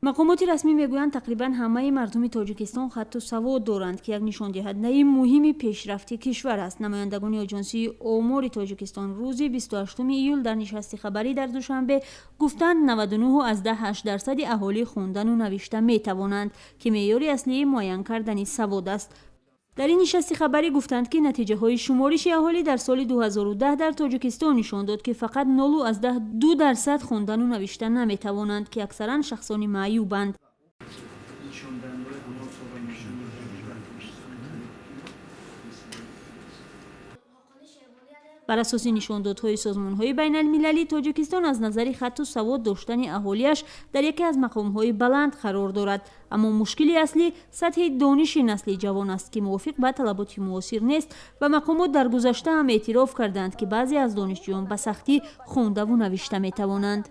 Мақомоти расмӣ мегӯянд, тақрибан ҳамаи мардуми Тоҷикистон хатту савод доранд, ки як нишондиҳандаи муҳими пешрафти кишвар аст. Намояндагони Оҷонсии омори Тоҷикистон рӯзи 28 июл дар нишасти хабарӣ дар Душанбе гуфтанд, 99,8% аҳолӣ хондану навишта метавонанд, ки меъёри аслии муайян кардани савод аст. Дар ин нишасти хабарӣ гуфтанд, ки натиҷаҳои шумориши аҳолӣ дар соли 2010 дар Тоҷикистон нишон дод, ки фақат 0,2% хондану навишта наметавонанд, ки аксаран шахсони маъюбанд. Бар асоси нишондодҳои созмонҳои байналмилалӣ, Тоҷикистон аз назари хатту савод доштани аҳолиаш дар яке аз мақомҳои баланд қарор дорад. Аммо мушкили аслӣ сатҳи дониши насли ҷавон аст, ки мувофиқ ба талаботи муосир нест ва мақомот дар гузашта ҳам эътироф карданд, ки баъзе аз донишҷӯён ба сахтӣ хондаву навишта метавонанд.